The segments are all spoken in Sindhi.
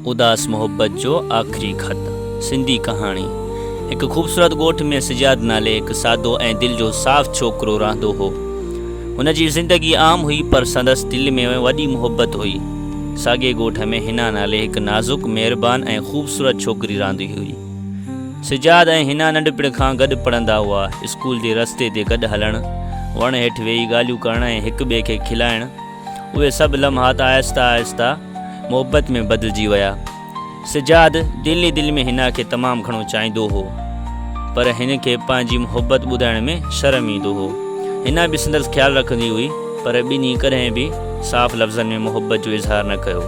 اداس محبت جو آخري خط، سنڌي ڪهاڻي، هڪ خوبصورت ڳوٺ ۾ سجاد نالي هڪ سادو ۽ دل جو صاف ڇوڪرو رهندو هو. هن جي زندگي عام هئي پر سندس دل ۾ وڏي محبت هئي. ساڳئي ڳوٺ ۾ حنا نالي هڪ نازڪ، مهربان ۽ خوبصورت ڇوڪري رهندي هئي. سجاد ۽ حنا ننڍپڻ کان گڏ پڙهندا هئا. اسڪول جي رستي تي گڏ هلڻ، وڻ هيٺ ويهي ڳالهيون ڪرڻ ۽ هڪ ٻئي کي کلائڻ، اهي سڀ لمحات آهسته آهسته محبت ۾ بدلجي ويا. سجاد دل ئي دل ۾ حنا کي تمام گهڻو چاهيندو هو، پر هن کي پنهنجي محبت ٻڌائڻ ۾ شرم ايندو هو. حنا به سندس خيال رکندي هئي، پر ٻنهي ڪڏهن به صاف لفظن ۾ محبت جو اظهار نه ڪيو.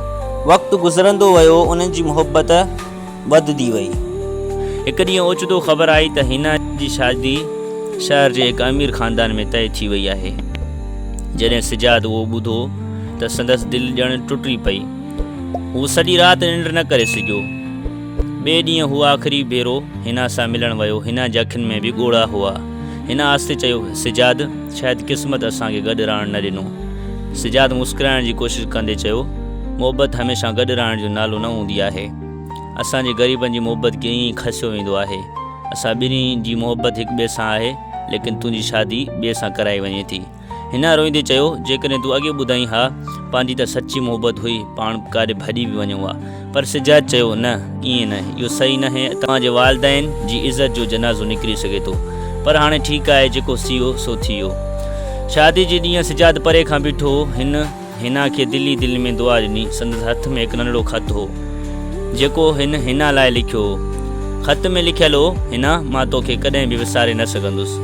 وقت گذرندو ويو، انهن جي محبت وڌندي وئي. هڪ ڏينهن اوچتو خبر آئي ته حنا جي شادي شهر جي هڪ امير خاندان ۾ طئي ٿي وئي آهي. جڏهن سجاد اهو ٻڌو ته سندس دل ڄڻ ٽٽي پئي. هو سڄي رات ننڊ نه ڪري سگهيو. ٻئي ڏينهن هو آخري ڀيرو حنا سان ملڻ ويو. حنا جي اکين ۾ به ڳوڙها هئا. حنا آهستي چيو، سجاد، شايد قسمت اسان کي گڏ رهڻ نه ڏنو. سجاد مسڪرائڻ جي ڪوشش ڪندي چيو، محبت هميشه گڏ رهڻ جو نالو نه هوندي آهي. اسان جي غريبن جي محبت کي ائين ئي کسيو ويندو آهي. اسان ٻنهي جي محبت هڪ ٻئي سان آهي، ليڪن تنهنجي شادي ٻئي سان ڪرائي وڃي ٿي. حنا روئيندي چيو، جيڪڏهن تون اڳي ٻڌائين ها، پنهنجي ته سچي محبت هئي، پاڻ ڪاڏي ڀڄي به وڃون ها. پر سجاد چيو، نه، ائين نه، اهو صحيح ناهي، توهان جي والدين جي عزت جو جنازو نڪري سگهي ٿو. پر هاڻي ٺيڪ آهي، جيڪو ٿي ويو سو ٿي ويو. شادي جي ڏينهن سجاد پري کان بيٺو هو. هن حنا کي دل ئي دل ۾ دعا ڏني. سندس هٿ ۾ هڪ ننڍڙو خط هو، جيڪو هن حنا لاء لکيو هو. خط ۾ لکيل هو، حنا، مان توکي ڪڏهن به وساري نه سگهندس.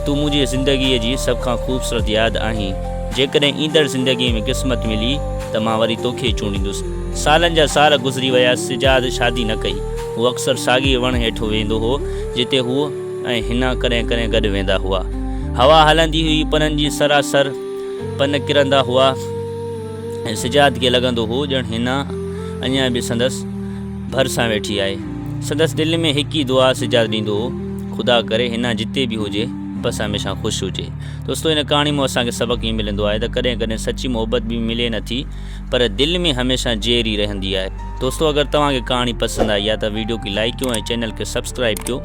تون منهنجي زندگيء جي سڀ کان خوبصورت ياد آهين. جيڪڏهن ايندڙ زندگيء ۾ قسمت ملي ته مان وري توکي ئي چونڊيندس. سالن جا سال گذري ويا، سجاد شادي نه ڪئي. هو اڪثر ساڳئي وڻ هيٺ ويندو هو، جتي هو ۽ حنا ڪڏهن ڪڏهن گڏ ويندا هئا. هوا هلندي هئي، پنن جي سراسر پن ڪرندا هئا ۽ سجاد کي لڳندو هو ڄڻ حنا اڃا به سندس ڀرسان ويٺي آهي. سندس دل ۾ هڪ ئي دعا سجاد ڏيندو هو، خدا ڪري حنا جتي به هجي، بس هميشه خوش هجي. دوستو هن ڪهاڻي مان اسان کي سبق هي ملندو آهي ته ڪڏهن ڪڏهن سچي محبت به ملي نه ٿي پر دل ۾ هميشه جيئري رهندي آهي. دوستو اگر توهان کي ڪهاڻي پسند آئي آهي ته ويڊيو کي لائيڪ ڪيو ۽ چينل کي سبسڪرائيب ڪيو.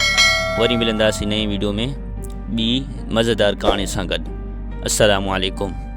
وري ملنداسين نئين ويڊيو ۾ ٻي مزيدار ڪهاڻي سان گڏ. السلام عليڪم.